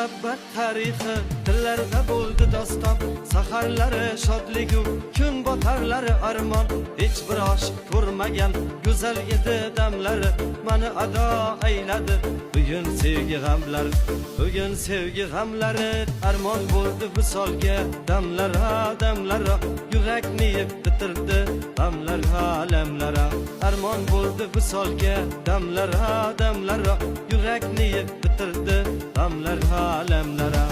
Muhabbat tarixi tillarda bo'ldi doston. Saharlari shodligu kun botarlari armon. Hech bir oshiq ko'rmagan go'zal edi damlari. Mani ado ayladi bugun sevgi g'amlari. Bugun sevgi g'amlari armon bo'ldi visolga. Damlar ha, damlar ha, yurakni yeb bitirdi g'amlar ha, alamlar ha. Armon bo'ldi visolga. Damlar ha, damlar ha, yurakni yeb bitirdi g'amlar ha, alamlar ha.